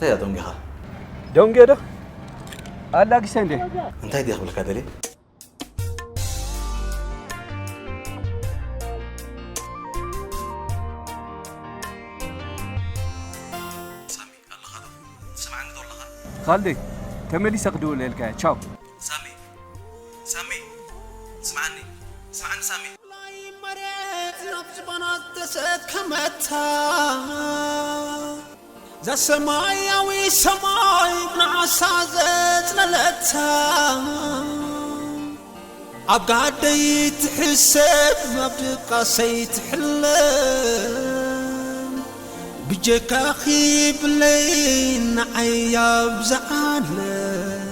እንታይ እያ ደንጊኻ? ደንጊየ ዶ ኣላጊሰ እንዴ? እንታይ ድየ ክብልካ ደልየ? ሳሚ ኣለኻ ዶ? ትሰምዓኒ ዶ ኣለኻ? ካልደይ ተመሊሰ ክድውለልካ እየ። ቻው። ሳሚ ሳሚ ስምዓኒ ስምዓኒ ሳሚ። መሬት ናብ ዝባና ተሰከመታ፣ እዛ ሰማያዊ ሰማይ ብንዓሳ ዘጽለለታ፣ ኣብ ጋደይ ትሕሰብ ኣብ ድቃሰይ ትሕለም፣ ብጀካኺ ብለይ ንዓይ ኣብዛ ዓለም።